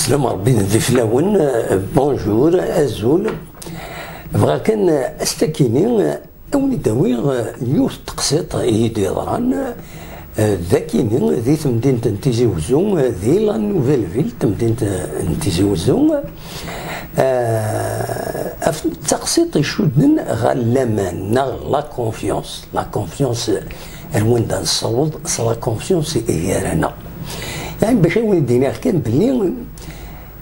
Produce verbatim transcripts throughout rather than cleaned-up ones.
Lemmer bident di fell-awen, bonjour, azul. Bɣiɣ kan, eh, astakini, eh, ad wen-id-awiɣ, eh, yiwet teqsiṭ i yi-d-yeḍran, eh, d akini di temdint n Tizi Uzzu, eh, di la Nouvelle Ville, temdint, eh, n Tizi Uzzu. Eh, af-, d taqsiṭ icudden ɣer laman neɣ la confiance. La confiance, eh, ar wanda nessaweḍ s la confiance gar-aneɣ. Yeɛni bac ad wen-id-iniɣ kan belli,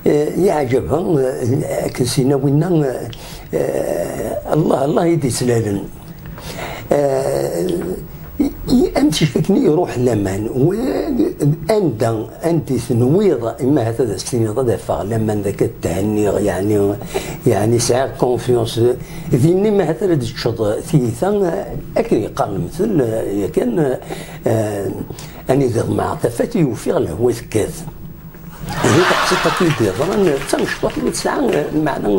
eh, yeɛǧeb, eh, akken s-yenna winna, eh, Allah, Allah i d-yettlalen. Eh, i, i, am ticki akken i iruḥ laman, w-, anda, anda i tenwiḍ, ima ahat ad as-tiniḍ ad afeɣ laman d akka thenniɣ, yeɛni, yeɛni sɛiɣ confiance, dinna ima ahat ara d-teččeḍ tiyita, akken yeqqar lemtel, yakan, eh, anida ḍemɛeɣ tafat i ufiɣ lehwa tekkat. Ihi taqsiṭ-agi i d-yeḍran d tamecṭuḥt mi tesɛa, eh, lmeɛna,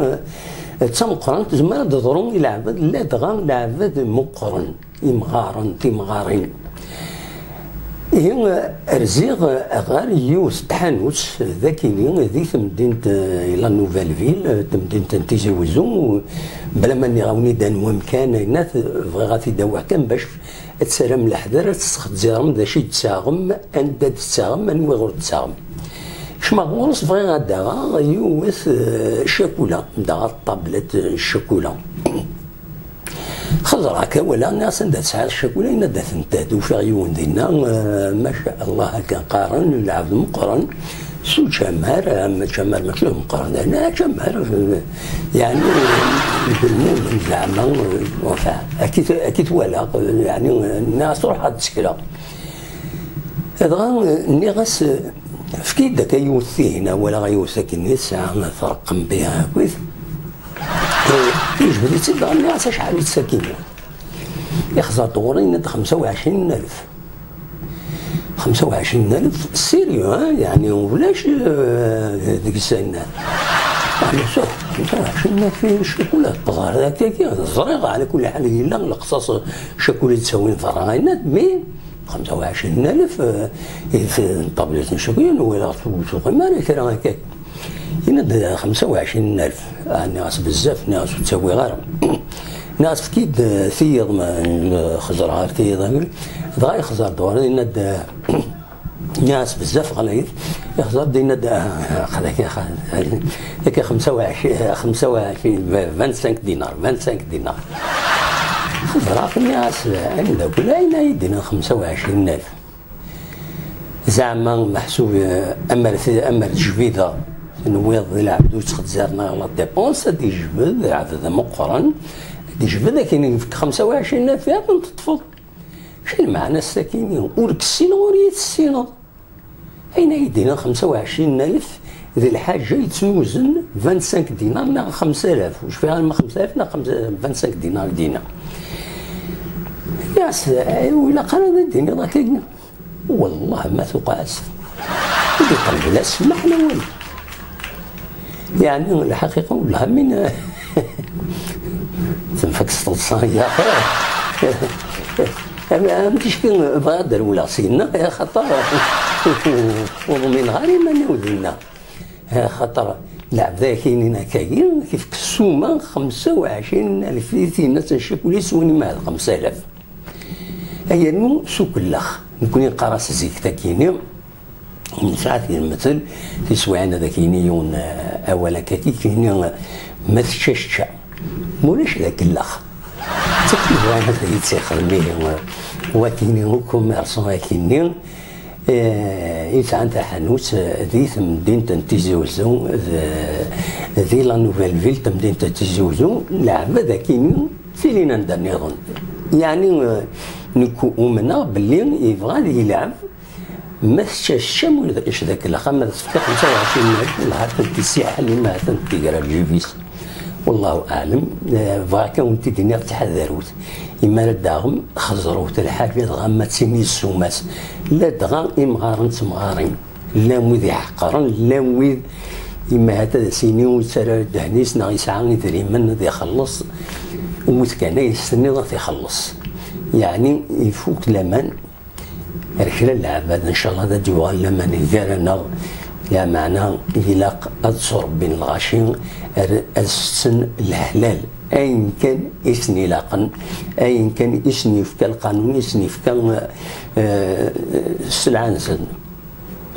eh, d tameqqrant, tezmer ad d-teḍru i leɛbad, ladɣa leɛbad meqqren, imɣaren, timɣarin. Ihi, eh, rziɣ, eh, ɣer yiwet n tḥanut, d akini, di temdint, eh, la Nouvelle Ville, eh, temdint n Tizi Wezzu, bla ma nniɣ-awen-id anwa amkan, ayen at-, bɣiɣ ad t-id-awiɣ kan bac ad tserrem leḥder, ad tesxezzirem d acu i d-tessaɣem, anda d-tessaɣem, anwa iɣer d-tessaɣem. Kecmeɣ ɣur-s, bɣiɣ ad d-aɣeɣ yiwet, eh, ccakula, d-aɣeɣ ṭṭablet, eh, ccakula. Xeẓreɣ akka, walaɣ, nniɣ-as anda tesɛiḍ ccakula, yenna-d atent-ad, ufiɣ yiwen dinna, eh, maca Allah akken qqaren, lɛebd meqqren. S ucamar, am camar mačči d meqqren, ana camar, yani, lmumen, zeɛma, enfin, akka i t-, akka i t-walaɣ, yani, nniɣ-as ruḥ ad d-sekreɣ. Dɣa, nniɣ-as, efk-iyi-d akka yiwet tihina, walaɣ yiwet akken i tesɛa, treqqem biha akkit. Yejbed-itt-id, dɣa nniɣ-as acḥal-itt sakkin. Ixẓer-d ɣur-i, yenna-d xemsa u ɛecrin alef. Xemsa u ɛecrin alef, sérieux, hein? Yani, ulac, euh, deg-s ayen. Yeɛni, so, xemsa u ɛecrin alef i ccakula, teẓriḍ akka-agi, ẓriɣ, ɛla kulli ḥal, yella lexṣaṣ ccakula i d-ttawin berra, yenna-d, mais xemsa u ɛecrin alef, euh, i f-, ṭablet n ccakula, nwiɣ ur tuqim ara kra akka. Yenna-d xemsa u ɛecrin alef. Ah, nniɣ-as bezzaf, nniɣ-as ur ttawiɣ ara. Nniɣ-as efk-iyi-d, eh, tiyiḍ, ma, eh, xeẓreɣ ar tiyiḍ-agi. Dɣa yexẓer-d ɣur-i, yenna-d, eh, nniɣ-as bezzaf ɣlayet. Yexẓer-d, yenna-d, ah, ah, xalak, ya xa-, ya xemsa u ɛecrin, xemsa u ɛecrin, vingt-cinq dinars, vingt-cinq dinars. Xeẓreɣ, nniɣ-as, eh, ameddakel, ayen ay d-yenna xemsa u ɛecrin alef. Zeɛma meḥsub, eh, amer t-, amer tejbideɣ, tenwiḍ d lɛebd ur ttxezzar neɣ la dépense, ad d-ijbed, lɛebd d ameqqran, ad d-ijbed akin yefk xemsa u ɛecrin alef ad ten-teṭṭfeḍ. Acu lmeɛna sakini? Ur k-ssineɣ, ur iyi-tessineḍ. Ayen ay d-yenna xemsa u ɛecrin alef d lḥaǧa yettnuzen vingt-cinq dinars neɣ xemsa alaf, ur cfiɣ ara ma xemsa alaf neɣ xemsa, vingt-cinq dinars i d-yenna. Yes, eh, ur ilaq ara ad d-tiniḍ akka. Wellah ma tuqeɛ-as. Ur d-iqebbel asmaḥ la walu. Yeɛni lḥaqiqa wellah min tenfak s teḍsa ya axir. Am, am ticki bɣiɣ ad d-rewleɣ syenna, axaṭer ur ḍmineɣ ara iman-iw dinna. Axaṭer lɛebd-agi-inin akkagi, kif ssuma xemsa u ɛecrin alef i tinna s ccakula s win imɛed xemsa alaf. Ay rnu s ukellex. Nekni neqqar-as zik takini, nesɛa tirmetel, tiswiɛin ad ak-yini yiwen, eh, awal akka, kini, eh, ma tečča, tečča. Mulac d akellex. D takti bɣan ad yi-tt-ixdem ihi, eh, wakini, ukummerṣu akini, eh, yesɛan taḥanut, eh, di temdint n Tizi Uzzu, d, di la Nouvelle Ville, temdint n Tizi Uzzu, lɛebd akini, Tilin anda nniḍen. Yeɛni, eh, nekk umneɣ belli yebɣa ad yelɛeb, ma tečča tečča, ma ulac d akellex, ama tefka xemsa u ɛecrin alaf, wellah ad tent-issiḥel, ima ad tent-iger ɣer lǧib-is. Wallahu aɛlem, eh, bɣiɣ kan wen-t-id-iniɣ, ttḥadarut. Imi ara d-taɣem, xeẓrewt lḥaǧa, dɣa ma d tin yessumas, ladɣa imɣaren d temɣarin. Llan wid iḥeqren, llan wid, ima ahat ad as-yini ur yettarra ara ddehn-is neɣ yesɛa idrimen ad ixelleṣ, wwet kan ay s-tenniḍ ad t-ixelleṣ. Yeɛni ifuk laman ar kra n leɛbad, ncallah ad d-yuɣal laman gar-aneɣ, lameɛna ilaq ad ttṛebbin lɣaci, ar ad setten leḥlal, ayen kan i sen-ilaqen, ayen kan i sen-yefka lqanun, i sen-yefka, eh, sselɛa-nsen.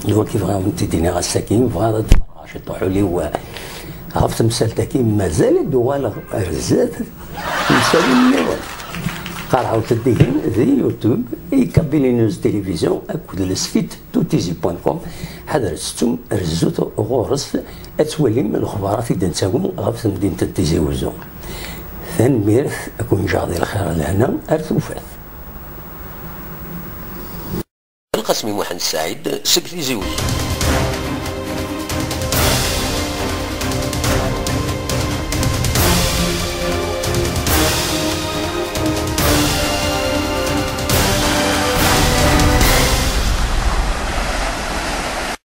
D wagi bɣiɣ ad wen-t-id-iniɣ ass-agi, bɣiɣ ad d-ferɣeɣ ciṭuḥ ul-iw, eh, ɣef temsalt-agi, mazal ad d-uɣaleɣ ar zdat, temsalin nniḍen. Qarɛet-d ihi di YouTube i Kabylie News Télévision akked le site tutizi point com. Ḥadret tettum, rezzut ɣur-s, ad twalim lexbarat i d-nettawi ɣef temdint n Tizi Wezzu. Tanemmirt, ad ken-ǧǧeɣ di lxir d lehna ar tufat. Lqasmi Muḥend Saɛid seg Tizi Wezzu.